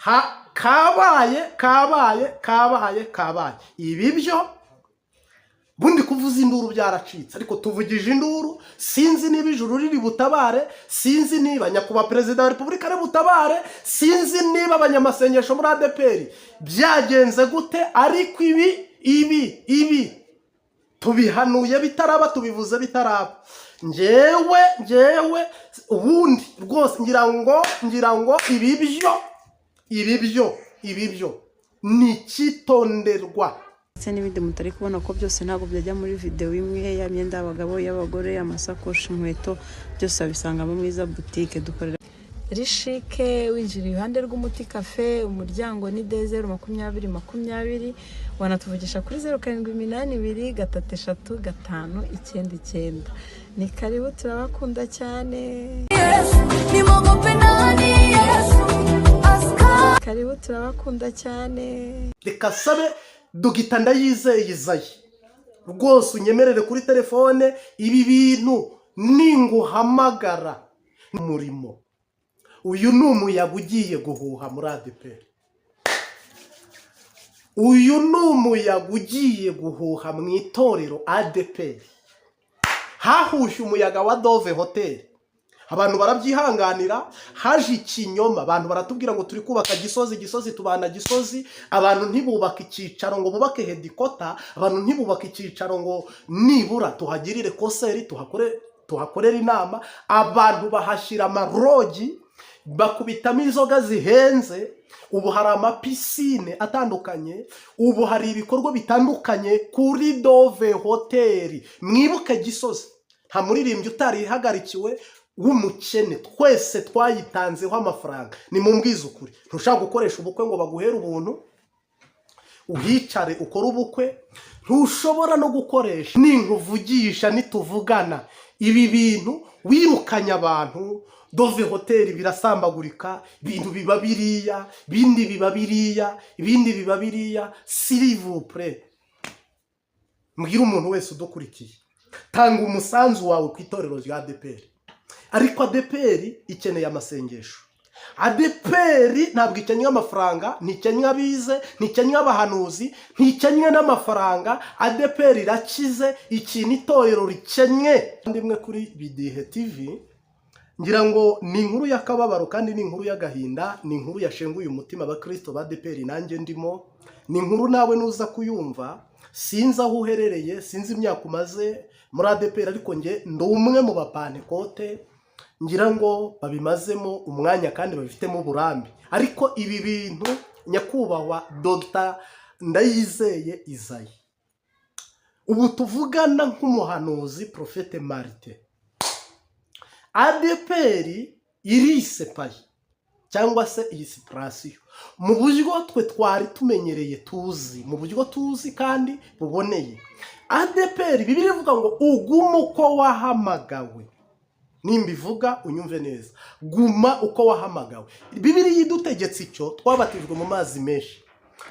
Ha kabaye, kabaye, kabaye, kabaye. Ibi byo bundi kuvuza induru byaracitse, ariko tuvugije induru. Sinzi niba ijuru riri butabare, sinzi niba nyakubahwa Perezida wa Repubulika ari butabare, sinzi niba abanyamasengesho muri ADEPR byagenze gute, ariko ibi tubihanuye bitaraba, tubivuze bitaraba. Njyewe ubundi rwose ngira ngo ibi byo ni icyitonderwa. Ndetse n'ibindi mutari kubona ko byose ntabwo byajya muri videwo imwe. Ya myenda y'abagabo, y'abagore, amasakoshi, inkweto, byose wabisangamo. Mwiza Boutique dukorera Rishike, winjira iruhande rw'Umuti Cafe, umuryango ni D02020. Wanatuvugisha kuri 0782335999. Ni karibu, turabakunda cyane. Nimwogope nani? Yesu aska Karibu, turabakunda cyane. Reka sabe Dogita Ndayizeye Izayi, rwose unyemerere kuri telefone ibi bintu ninguhamagara. Umurimo uyu ni umuyaga ugiye guhuha muri ADEPR. Uyu ni umuyaga ugiye guhuha mu itorero ADEPR. Hahushye umuyaga wa Dove Hotel, abantu barabyihanganira. Haje ikinyoma, abantu baratubwira ngo turi kubaka Gisozi. Gisozi tubana Gisozi. Abantu ntibubaka icyicaro ngo bubake headquarter, abantu ntibubaka icyicaro ngo nibura tuhagirire concert, tuhakorere inama. Abantu bahashyira amalodge, bakubitamo inzoga zihenze. Ubu hari amapiscine atandukanye, ubu hari ibikorwa bitandukanye kuri Dove Hotel. Mwibuke Gisozi, nta muririmbyi utarihagarikiwe w'umukene, twese twayitanzeho amafaranga. Ni mu ukuri, ntushaka gukoresha ubukwe ngo baguhere ubuntu uhicare ukore ubukwe, ntushobora no gukoresha. Ninkuvugisha, nituvugana ibi bintu, wirukanye abantu, Dove Hotel birasambagurika, ibintu biba biriya, ibindi biba biriya, ibindi biba biriya. S'il vous plaît, mbwira umuntu wese udukurikiye, tanga umusanzu wawe ku itorero rya ADEPR. Ariko ADEPR ikeneye amasengesho. ADEPR ntabwo ikennye amafaranga, ntikennye abize, ntikennye abahanuzi, ntikennye n'amafaranga. ADEPR irakize. Ikintu itorero rikennye imwe kuri Bidihe TV, ngira ngo ni inkuru y'akababaro kandi ni inkuru y'agahinda, ni inkuru yashenguye umutima abakirisito ba ADEPR, nanjye ndimo. Ni inkuru nawe nuza kuyumva. Sinzi aho uherereye, sinzi imyaka umaze muri ADEPR, ariko njye ndi umwe mu bapantekote ngira ngo babimazemo umwanya kandi babifitemo uburambe. Ariko ibi bintu, nyakubahwa Dogita Ndayizeye Izayi, ubu tuvugana nk'umuhanuzi Prophète Marite, ADEPR irisepaye cyangwa se iyi séparation mu buryo twe twari tumenyereye, tuzi, mu buryo tuzi kandi buboneye. ADEPR, Bibiliya ivuga ngo ugume uko wahamagawe. Nimba ivuga unyumve neza, guma uko wahamagawe. Bibiliya idutegetse icyo. Twabatijwe mu mazi menshi,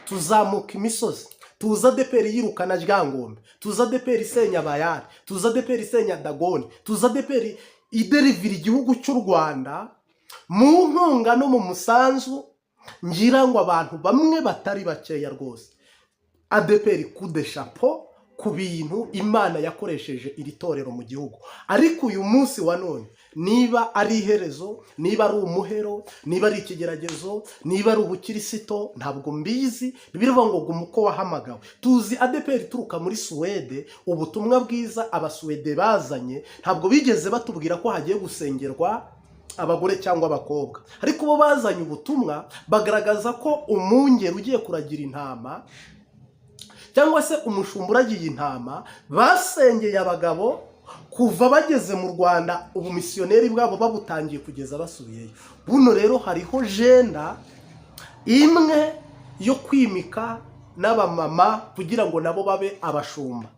tuzamuka imisozi, tuza ADEPR yirukana Ryangombe, tuza ADEPR isenya Bayari, tuza ADEPR isenya Dagoni, tuza ADEPR iderivira igihugu cy'u Rwanda mu nkunga no mu musanzu. Ngira ngo abantu bamwe batari bakeya rwose, ADEPR coup de chapeau ku bintu Imana yakoresheje iri torero mu gihugu. Ariko uyu munsi wa none, niba ari iherezo, niba ari umuhero, niba ari ikigeragezo, niba ari ubukirisito, ntabwo mbizi. Bibiliya ivuga ngo guma uko wahamagawe. Tuzi ADEPR ituruka muri Suwede. Ubutumwa bwiza Abasuwede bazanye, ntabwo bigeze batubwira ko hagiye gusengerwa abagore cyangwa abakobwa, ariko bo bazanye ubutumwa bagaragaza ko umwungeri ugiye kuragira intama cyangwa se umushumba uragiye intama. Basengeye abagabo kuva bageze mu Rwanda, ubumisiyoneri bwabo babutangiye kugeza basubiyeyo. Buno rero hariho agenda imwe yo kwimika n'abamama kugira ngo nabo babe abashumba.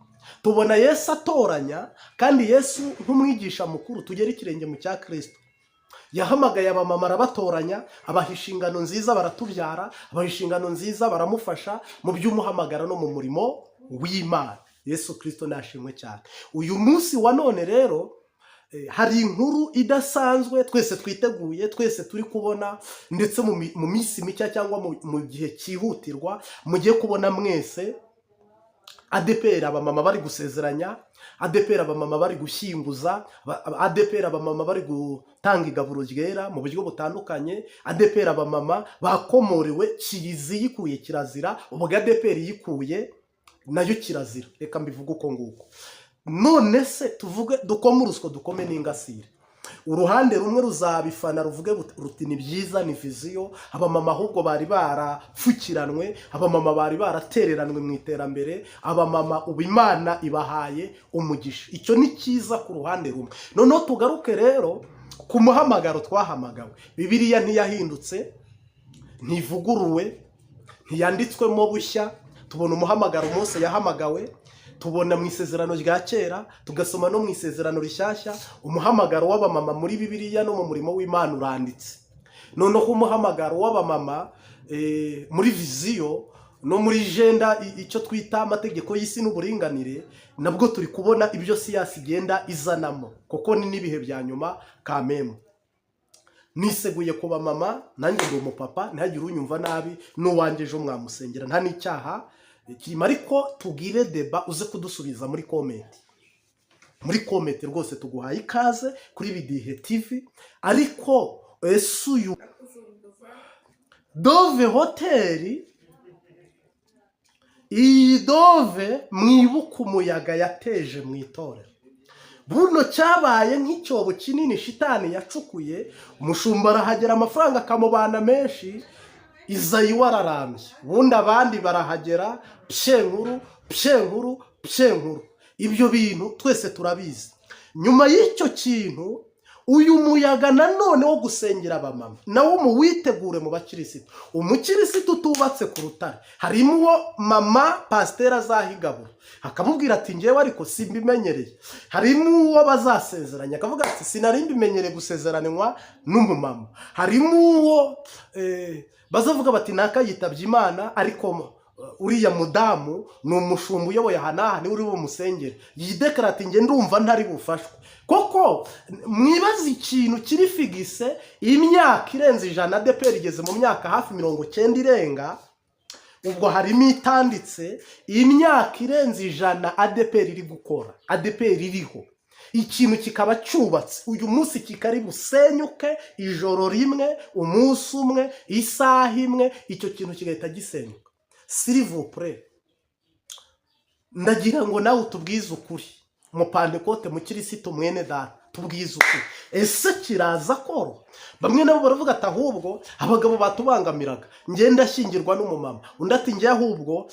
Tubona Yesu atoranya, kandi Yesu nk'umwigisha mukuru, tugere ikirenge mu cya Kirisito, yahamagaye abamama arabatoranya, abaha inshingano nziza, baratubyara, abaha inshingano nziza, baramufasha mu by'umuhamagara no mu murimo w'Imana. Yesu Kirisito nashimwe cyane. Uyu munsi wa none rero Hari inkuru idasanzwe twese twiteguye, twese turi kubona, ndetse mu minsi mike cyangwa mu gihe cyihutirwa mugiye kubona mwese ADEPR abamama bari gusezeranya, ADEPR abamama bari gushyinguza, ADEPR abamama bari gutanga igaburo ryera mu buryo butandukanye, ADEPR abamama bakomorewe, kiliziya ikuye kirazira, ubwo ADEPR yikuye nayo kirazira. Reka mbivuge uko nguko. None se tuvuge dukome urusyo, dukome n'ingasire? Uruhande rumwe ruzabifana, ruvuge ruti: "Ni byiza, ni vision." Abamama ahubwo bari barapfukiranwe, abamama bari baratereranwe mu iterambere, abamama ubu Imana ibahaye umugisha. Icyo ni cyiza ku ruhande rumwe. Noneho tugaruke rero ku muhamagaro twahamagawe. Bibiliya ntiyahindutse, ntivuguruwe, ntiyanditswemo bushya. Tubona umuhamagaro Mose yahamagawe, tubona mu Isezerano rya Kera, tugasoma no mu Isezerano Rishyashya. Umuhamagaro w'abamama muri Bibiliya no mu murimo w'Imana uranditse. Noneho umuhamagaro w'abamama muri vision no muri gender, icyo twita amategeko y'isi n'uburinganire, nabwo turi kubona ibyo science igenda izanamo, kuko ni n'ibihe bya nyuma kamemu. Niseguye ku bamama, nanjye ndi umupapa, ntihagire unyumva nabi, n'uwanjye ejo mwamusengera, nta n'icyaha kirimo. Ariko tugire débat, uze kudusubiza muri comment. Muri comment rwose tuguhaye ikaze kuri Bidihe TV. Ariko ese uyu Dove Hoteli, iyi Dove, mwibuke umuyaga yateje mu itorero? Buno cyabaye nk'icyobo kinini shitani yacukuye. Umushumba arahagera, amafaranga akamubana menshi, Izayi wararambye, ubundi abandi barahagera, pye nkuru, pye nkuru, pye nkuru. Ibyo bintu twese turabizi. Nyuma y'icyo kintu, uyu muyaga nanone wo gusengera abamama nawo muwitegure mu bakirisitu. Umukirisitu utubatse ku rutare, harimo uwo mama pasiteri azahigabura akamubwira ati: "Ngewe ariko simbimenyereye." Harimo uwo bazasezeranya akavuga ati: "Sinari mbimenyereye gusezeranywa n'umumama." Harimo uwo bazavuga bati: "Naka yitabye Imana, ariko uriya mudamu ni umushumba uyoboye aha n'aha, niwe uri bumusengere." Yidekara ati: "Njye ndumva ntari bufashwe." Koko mwibaze ikintu kiri fixe imyaka irenze 100. ADEPR igeze mu myaka hafi 90 irenga, ubwo harimo itanditse. Imyaka irenze 100 ADEPR iri gukora, ADEPR iriho, ikintu kikaba cyubatse uyu munsi kikari busenyuke ijoro rimwe, umunsi umwe, isaha imwe, icyo kintu kigahita gisenyuka. S'il vous plaît, ndagira ngo nawe utubwize ukuri, umupantekote, mukirisitu mwene data, tubwize ukuri. Ese kiraza koro? Bamwe nabo baravuga ati: "Ahubwo abagabo batubangamiraga, ngenda ashyingirwa n'umumama." Undi ati: "Njye ahubwo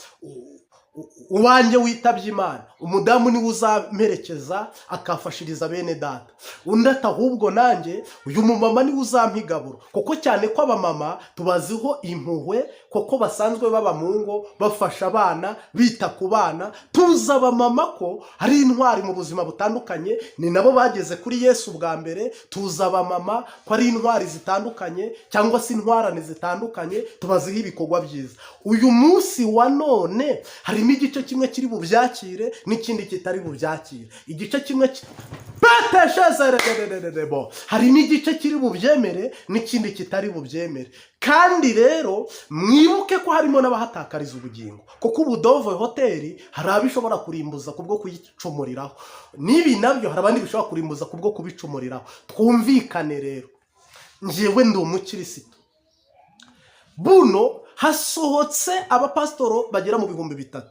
uwanjye witabye Imana, umudamu niwe uzamperekeza akafashiriza bene data." Undi ati: "Ahubwo nanjye uyu mumama niwe uzampa igaburo." Kuko cyane ko abamama tubaziho impuhwe, kuko basanzwe baba mu ngo, bafasha abana, bita ku bana. Tuzi abamama ko ari intwari mu buzima butandukanye, ni nabo bageze kuri Yesu bwa mbere. Tuzi abamama ko ari intwari zitandukanye cyangwa se intwarane zitandukanye, tubaziho ibikorwa byiza. Uyu munsi wa none harimo igice kimwe kiri bubyakire n'ikindi kitari bubyakire. Igice kimwe peteshezererererebo, harimo igice kiri bubyemere n'ikindi kitari bubyemere. Kandi rero mwibuke ko harimo n'abahatakariza ubugingo, kuko ubu Dove Hoteli hari abo ishobora kurimbuza kubwo kuyicumuriraho, n'ibi nabyo hari abandi bishobora kurimbuza kubwo kubicumuriraho. Twumvikane rero, njyewe ndi umukirisitu. Buno hasohotse abapasitoro bagera mu 3000.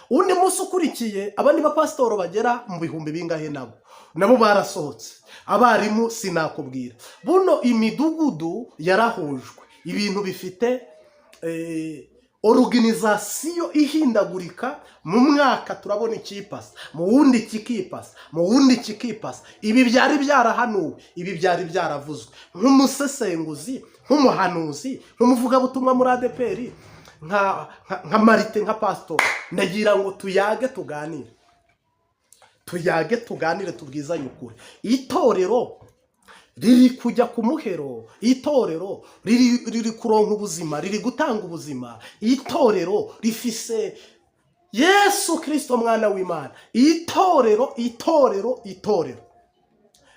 Undi munsi ukurikiye, abandi bapasitoro bagera mu bihumbi bingahe nabo barasohotse. Abarimu sinakubwira. Buno imidugudu yarahujwe, ibintu bifite organisation ihindagurika. Mu mwaka turabona ikipasa, mu wundi kikipasa, mu wundi kikipasa. Ibi byari byarahanuwe, ibi byari byaravuzwe. Nk'umusesenguzi, nk'umuhanuzi, nk'umuvugabutumwa muri ADEPR, nka marite, nka pasitori, ndagira ngo tuyage, tuganire, tuyage, tuganire, tubwizanye ukuri. Itorero riri kujya ku muhero, itorero riri kuronka ubuzima, riri gutanga ubuzima, itorero rifise Yesu Kirisito mwana w'Imana. Itorero, itorero, itorero.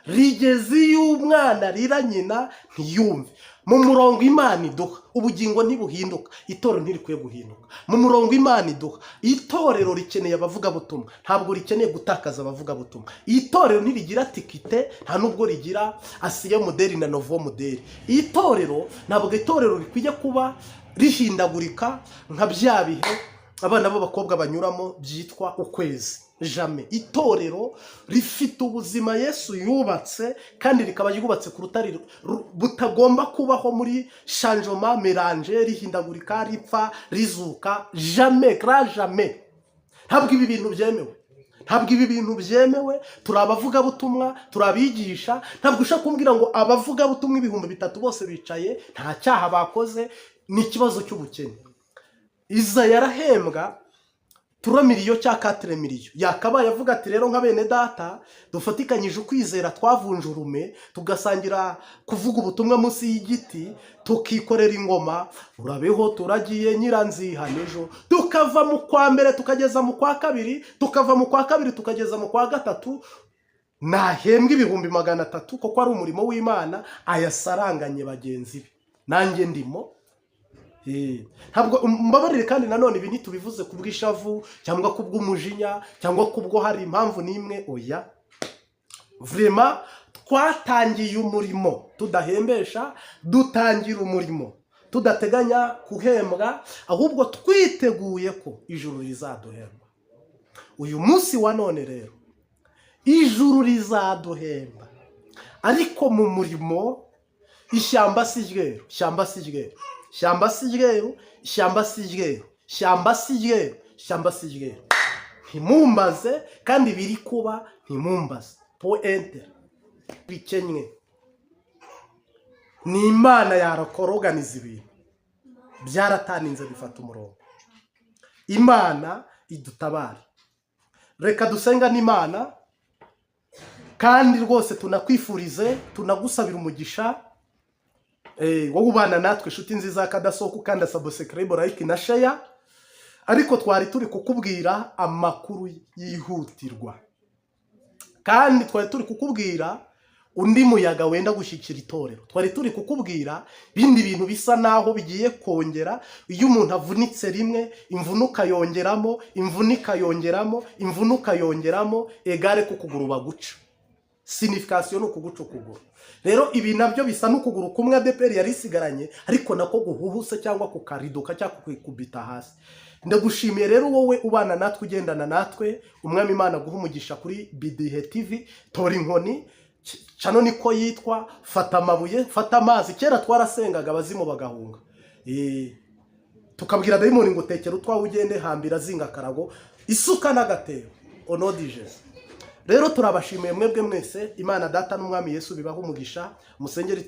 Rigeze iyo umwana arira nyina ntiyumve. Mu murongo Imana iduha, ubugingo ntibuhinduka, itorero ntirikwiye guhinduka. Mu murongo Imana iduha, itorero rikeneye abavugabutumwa, ntabwo rikeneye gutakaza abavugabutumwa. Itorero ntirigira tikite, nta nubwo rigira ancien modèle na nouveau modèle. Itorero, ntabwo itorero rikwiye kuba rihindagurika nka bya bihe abana b'abakobwa banyuramo byitwa ukwezi. Jamais. Itorero rifite ubuzima Yesu yubatse, kandi rikaba ryubatse ku rutare butagomba kubaho muri changement, mélange, rihindagurika, ripfa, rizuka. Jamais, grand jamais. Ntabwo ibi bintu byemewe, ntabwo ibi bintu byemewe. Turi abavugabutumwa, turi abigisha. Ntabwo ushobora kumbwira ngo abavugabutumwa 3000 bose bicaye nta cyaha bakoze, ni ikibazo cy'ubukene. Iza yarahembwa 3 millions cya 4 millions, yakabaye avuga ati: "Rero nka bene data dufatikanyije ukwizera, twavunje urume, tugasangira kuvuga ubutumwa munsi y'igiti, tukikorera ingoma, urabeho turagiye nyiranzihane ejo, tukava mu kwa mbere tukageza mu kwa kabiri, tukava mu kwa kabiri tukageza mu kwa gatatu, nahembwa 300,000 kuko ari umurimo w'Imana, ayasaranganye bagenzi be, nanjye ndimo." Ntabwo mbabarire. Kandi nanone ibi ntitubivuze ku bw'ishavu cyangwa ku bw'umujinya cyangwa kubwo hari impamvu n'imwe, oya. Vraiment, twatangiye umurimo tudahembesha, dutangira umurimo tudateganya guhembwa, ahubwo twiteguye ko ijuru rizaduhemba. Uyu munsi wa none rero ijuru rizaduhemba, ariko mu murimo ishyamba si ryeru, ishyamba si ryeru, ishyamba si ryeru, ishyamba si ryeru, ishyamba si ryeru, ishyamba si ryeru. Ntimumbaze kandi biri kuba, ntimumbaze. Point bikenywe ni Imana yarakoroganiza ibintu byarataninze bifata umurongo. Imana idutabare. Reka dusenga n'Imana, kandi rwose tunakwifurize, tunagusabira umugisha. Wowe ubana natwe, inshuti nziza y'akadasohoka, ukanda subscribe, like na share. Ariko twari turi kukubwira amakuru yihutirwa, kandi twari turi kukubwira undi muyaga wenda gushyikira itorero. Twari turi kukubwira ibindi bintu bisa naho bigiye kongera. Iyo umuntu avunitse rimwe, imvune ukayongeramo, imvune ikayongeramo, imvune ukayongeramo, égale ku kuguru baguca. Signification ni ukuguca ukuguru. Rero ibi nabyo bisa n'ukuguru kumwe ADEPR yari isigaranye, ariko nako guhuhuse cyangwa kukariduka cyangwa kukikubita hasi. Ndagushimiye rero wowe ubana natwe, ugendana natwe. Umwami Imana guha umugisha. Kuri Bidihe TV, tora inkoni, cano niko yitwa, fata amabuye, fata amazi. Kera twarasengaga abazimu bagahunga. Tukabwira dayimoni ngo tekera utwawe ugende, hambira, zinga akarago, isuka n'agatebo, au nom de Jésus. Rero turabashimiye mwebwe mwese. Imana Data n'Umwami Yesu bibaho umugisha. Musengeri.